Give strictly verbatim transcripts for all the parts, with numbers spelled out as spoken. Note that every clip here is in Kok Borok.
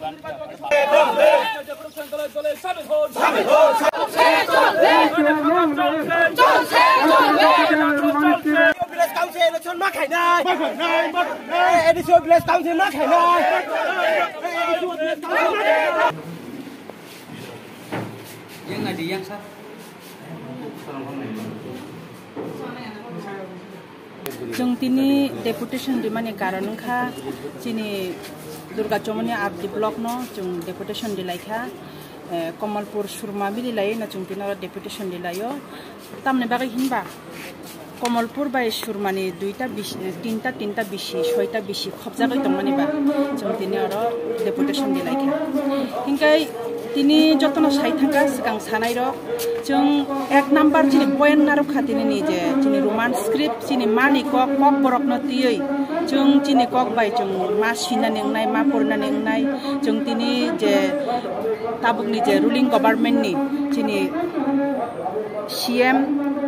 Village Council election ma khainai. A D C o Village Council ma khainai. A D C o Village Council ma khainai. Yang nadi yang sa. Chwng tini deputation rimani karon wngkha chini Durga Chomoni R D block no chwng deputation rilaikha, eh, Kamalpur Surma bili laiwi no chwng tini oro deputation rilaio. Tamni bagwi hinba Kamalpur bai Surmani duita bisi, tinta, tinta bisi, soita bisi khopjagwi tongmani ba chwng tini oro deputation rilaikha. Hinkhe tini jotono sai thangkha swkang sanairok, chwng ek number chini point narwkha tini ni je chini Roman script chini mani kok, kok borokno twiwi chwng chini kok bai chwng ma sinani wngnai, ma porinani wngnai, chwng tini je tabukni je ruling government ni chini C M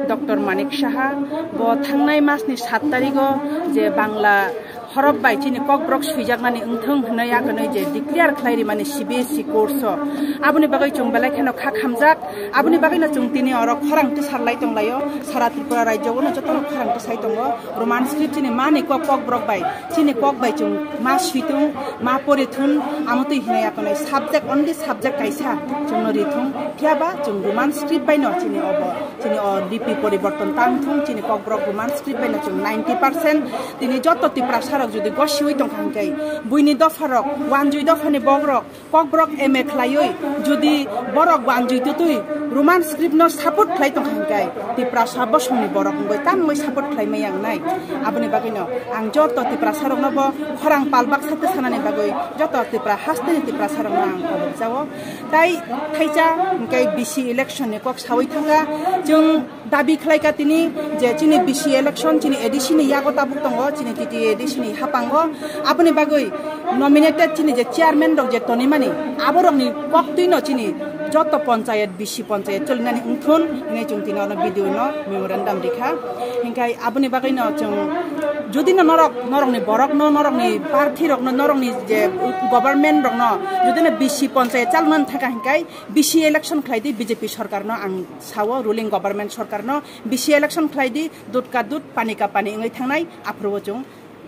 Doctor Manik Saha bo thangnai masni sat tarigo je Bangla horop bai chini kokborok swijaknani wngthung hwnwi akonwi je declare khlai rimani C B S E course o. Aboni bagwi chwng belai kheno kha khamjak. Aboni bagwino chwng tini oro khorang tisar lai tonglaio. Sara Tripura rajyo o no jotono khorang tisai tongo. Roman script chini mani kok, kokborok bai chini kok bai chwng ma switung, ma porithun, amo twi hwnwi akonwi subject, only subject kaisa chwngno rithung. Phiyaba chwng Roman script bai no chini obo. Chini o lipi poriborton tang thung, chini kokborok Roman script bai no chwng ninety percent. Tini joto Tiprasa rok jodi gosiwi tongkha hinkhe, buini dopha rok, wanjui dopha ni bokrok, kokborok M A khlaiwi, jodi borok wanjui twtwi Roman script no support khlai tongkha hinkhe, Tiprasa bosong ni borok wngwi tamwi support khlai maya wngnai. Aboni bagwi no ang joto Tiprasa rok no bo khorang pal baksa twi sanani bagwi joto Tipra haste ni Tiprasa rok no ang kobok jao. Tai thaisa hinkhe B C election ni kok sawi thangkha. Chwng dabi khlai kha tini je chini B C election chini A D C ni yago tabuk tongo, chini T T A A D C ni hapango. Aboni bagwi nominated chini je chairman rok je tonimani, aborokni koktwino chini joto panchayat, B C panchayat cholinani wngthun hinwi chwng tini ono B D O no memorandum rikha. Hinkhe aboni bagwino chwng jodi no norok, norokni borokno, norokni party rokno, norokni je government rokno jodi no B C panchayat chalnani thangkha hinkhe, B C election khlai di, B J P sorkar no ang sao, ruling government sorkar no B C election khlai di, dut ka dut, pani ka pani wngwi thangnai, aphuru o chwng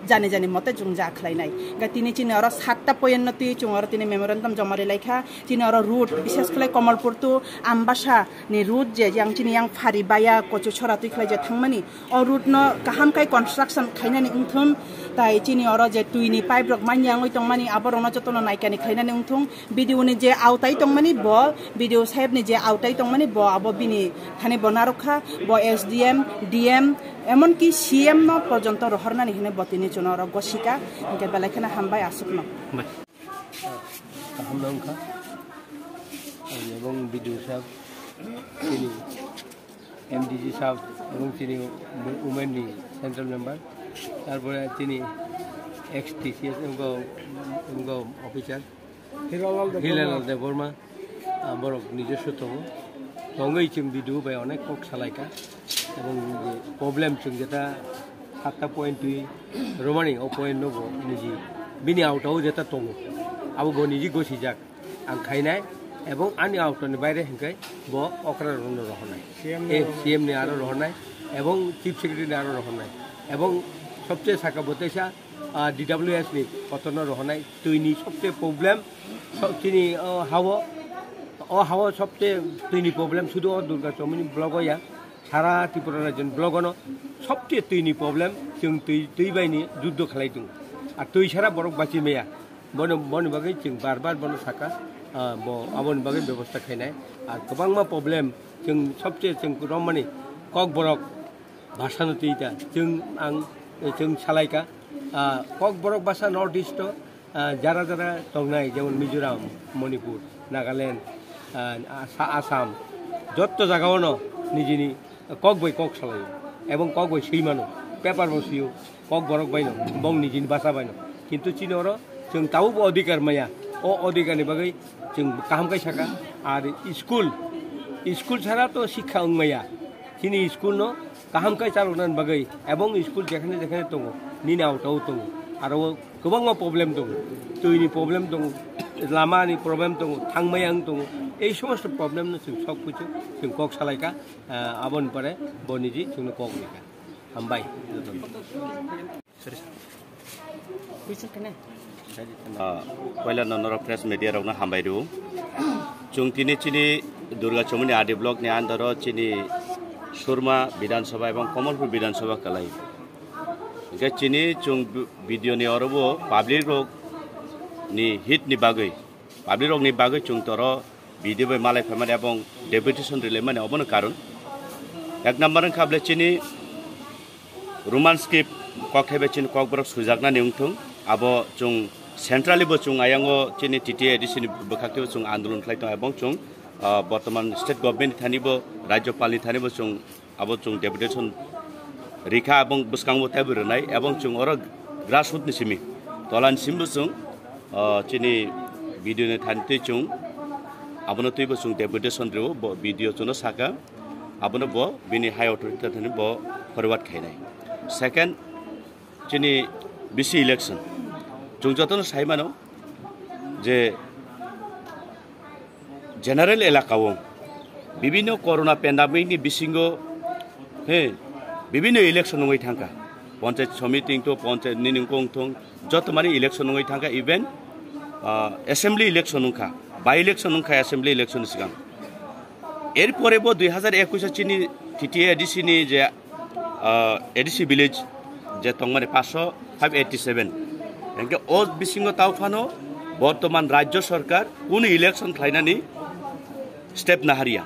jani jani mote chwng ja khlainai. Ga tini chini oro satta point no twi chwng oro tini memorandum joma rilai kha, chini oro road, bishes khlai Kamalpur to Ambasa ni road je yang chini yang phari baya kochu chora twi khlai je thangmani, o road no kaham khai construction khainani wngthun, tai chini oro je twi ni pipe rok manya wngwi tongmani, abo rokno jotono naikani khlainani wngthung. B D O ni je autai tongmani bo, B D O saheb ni je autai tongmani bo, abo bini thani bo narwkha, bo S D M, D M, emonki C M no porjonto rohornani hinwi bo tini chwngno oro gosika, hinkhe belai kheno hambai aswkno. Kaham no wngkha, ebong B D O saheb, chini M D C saheb, ebong chini women ni central member, tarpore chini ex T C S wngkha, wngkha officer. Hiranlal Debbarma. Hiranlal Debbarma, ah, borok nijoswo tongo. Tongwi chwng B D O bai onek kok salaikha. Ebong problem chwng jeta satta point twi romani, o point no bo niji bini auto o jeta tongo. Abo bo niji gosijak ang khainai, ebong ani auto ni baire hinkhe bo okra rokno rohornai. C M ni Eh, rohornai. C M ni aro rohornai, ebong Chief Secretary ni aro rohornai. Ebong sobche saka bo teisa, ah, D W S ni kotorno rohornai, twi ni sobche problem, so-, chini, oh, hao, oh, hao sobche twi ni problem, sudu o Durga Chomoni block o ya, sara Tripura rajyo ni block o no sobche twi ni problem, chwng twi, twi bai ni juddo khlai tongo. Ar twi sara borok bachi maya, bono, boni bagwi chwng bar bar bono saka, ah, bo aboni bagwi bebosta khainai. Ar kwbangma problem, chwng sobche chwng romani Kokborok bhasha no twi ta. Chwng ang, chwng salai ka, ah, Kokborok bhasha North East o, ah, jara jara tongnai, jemon Mizoram, Manipur, Nagaland, ah, Asa-, Assam, jotto jaga o no nijini kok bai kok salai o, ebong kok bai swi mano, paper bo swi o, Kokborok bai no, bong nijini bhasha bai no. Kintu chini oro chwng tabuk bo odhikar maya, o odhikar ni bagwi chwng kaham khe saka. Ar school, school sara to sikha wng maya. Chini school no kaham khe chaloknani bagwi, ebong school jekhane jekhane tongo, nini auto o tongo, aro o kwbangma problem tongo, twi ni problem tongo, Lama ni problem tongo, thangmai ang tongo, ei somosto problem no chwng sok phuchu chwng kok salaikha, ah, aboni pore bo niji chwngno kok rikha. Hambai jotono. Ah, poila no norok press media rokno hambai rw. Chwng tini chini Durga Chomoni R D block ni under o chini Surma Bidhan Sabha ebong Kamalpur Bidhan Sabha kwlai. Hingke chini chwng bi-, video ni oro bo public rok ni hit ni bagwi, public rok ni bagwi chwng toro video bai malai phaimani ebong deputation rilaimani obono karon. Ek number wngkha bole chini Roman script kokthai bai chini kokborok swijaknani wngthung, abo chwng centrally bo chwng ayango chini T T A A D C ni bwkhak teibo chwng andolon khlai tongo ebong chwng, ah, bortoman state government ni thani bo, rajyopal ni thani bo chwng abo chwng deputation rikha, ebong bwskango teibo rwnai, ebong chwng oro grassroot ni simi, tola ni simi bo chwng, ah, chini B D O ni thani twi chwng abono twibo chwng deputation rwo, bo B D O chwngno saka, abono bo bini high authority thani bo forward khainai. Second, chini B C election, chwng jotono sai mano je general elaka o bibinno corona pandemic ni bisingo, he, bibinno election wngwi thangkha, panchayat samiti wngtong, panchayat nini wngkong thong, joto mani election wngwi thangkha, even, ah, assembly election wngkha, by election wngkha assembly election ni swkang. Erpore bo dui hazar ekush o chini T T A A D C ni je, ah, A D C village je tongmani paanch sho five eighty seven. Hingke o bisingo tao phano bortoman rajyo sarkar kunu election khlainani step naharya.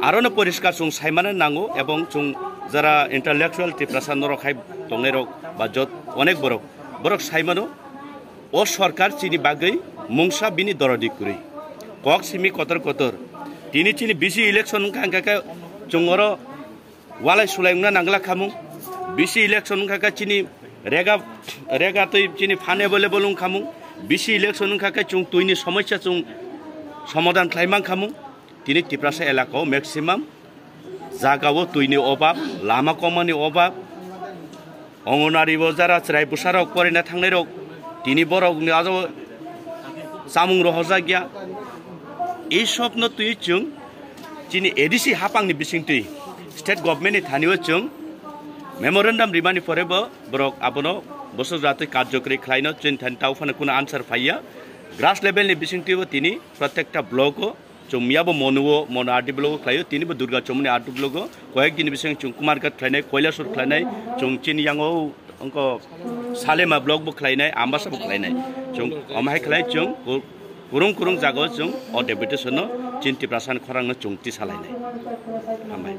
Arono poriskar chwng saimano nango ebong chwng jara intellectual Tiprasa norok hai tongnairok ba jot onek borok, borok saimano o sarkar chini bagwi mungsa bini dorodi kwrwi. Kok simi kotor kotor. Tini chini B C election wngkha, hingkha khe chwng oro walai sulai wngna nangla khamung. B C election wngkha khe chini rega, rega twi chini phan available wngkhamung. B C election wngkha khe chwng twini somosya chwng somadhan khlai mankhamung. Tini Tiprasa elaka o maximum jaga o twini obab, lama komani obab, Anganwadi bo jara chwrai bwsarok porina thangnairok, tini borokni ajo chamung rohorjakya. Ei sopno twi chwng chini A D C hapangni bisingtwi state government ni thani o chwng memorandum rimani pore bo borok abono bwswk jatwi karjokri khlaino chini thani tao phano kunu answer phaiya. Grass level ni bisingtwi bo tini protekta block o chwng miyabo Monu o, Monu R D block o khlaio, tini bo Durga Chomoni R D block o, koyek din bising chwng Kumarghat khlainai, Kailasor khlainai, chwng chini yango wngkha Salema block bo khlainai, Ambasa bo khlainai. Chwng omo hai khlai chwng ku-, kurung kurung jaga o chwng o deputation no chini Tiprasa ni khorang no chwng tisa lainai. Hambai.